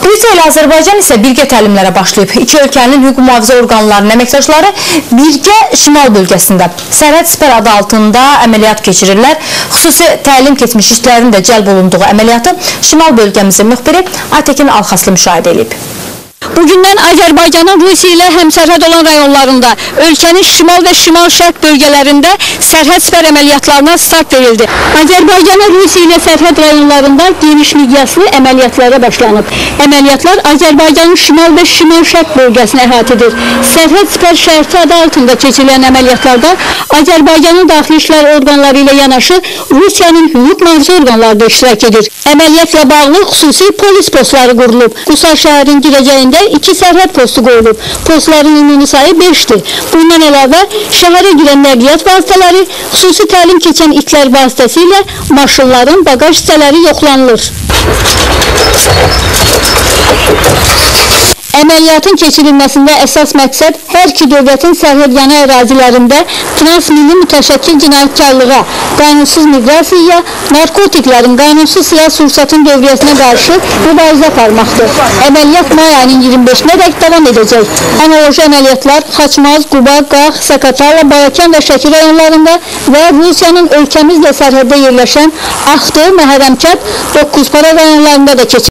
Rusiya ilə Azərbaycan isə birgə təlimlərə başlayıb. İki ölkənin hüquq mühafizə orqanlarının əməkdaşları birgə şimal bölgəsində sərhəd sipər adı altında əməliyyat keçirirlər. Xüsusi təlim keçmiş işçilərin də cəlb olunduğu əməliyyatı şimal bölgəmizin müxbiri Aytəkin Alxaslı müşahidə edib. Bugündən Azərbaycanın Rusiya ilə həmsərhəd olan rayonlarında, ölkənin şimal və şimal-şərq bölgələrində sərhəd sipər əməliyyatlarına start verildi. Azərbaycanın Rusiya ilə sərhəd rayonlarında geniş miqyaslı əməliyyatlara başlanıb. Əməliyyatlar Azərbaycanın şimal və şimal-şərq bölgəsini əhatə edir. Sərhəd sipər şərti adı altında keçirilən əməliyyatlarda Azərbaycanın daxili işlər orqanları ilə yanaşı Rusiyanın hüquq mühafizə orqanları da iştirak edir. Əməliyyatla bağlı xüsusi polis postları qurulub. Qusar şəhərinin girəcəyində 2 sərhəd postu qoyulub. Postların ümumi sayı 5-dir. Bundan əlavə şəhərə girən nəqliyyat vasitələri, xüsusi təlim keçən itlər vasitəsilə maşınların bagaj hissələri yoxlanılır. Əməliyyatın keçirilməsində əsas məqsəd hər iki dövlətin sərhədyanı ərazilərində transmilli mütəşəkkil cinayətkarlığa, qanunsuz miqrasiyaya, narkotiklərin qanunsuz silah-sursatın dövriyyəsinə qarşı mübarizə aparmaqdır. Əməliyyat may ayının 25-nə dək davam edəcək. Analoji əməliyyatlar Xaçmaz, Quba, Qax, Səkatala, Balakən və Şəki rayonlarında və Rusiyanın ölkəmizlə sərhəddə yerləşən Axtı, Məhərrəmkənd, Doqquzpara rayonlarında da keçirilir.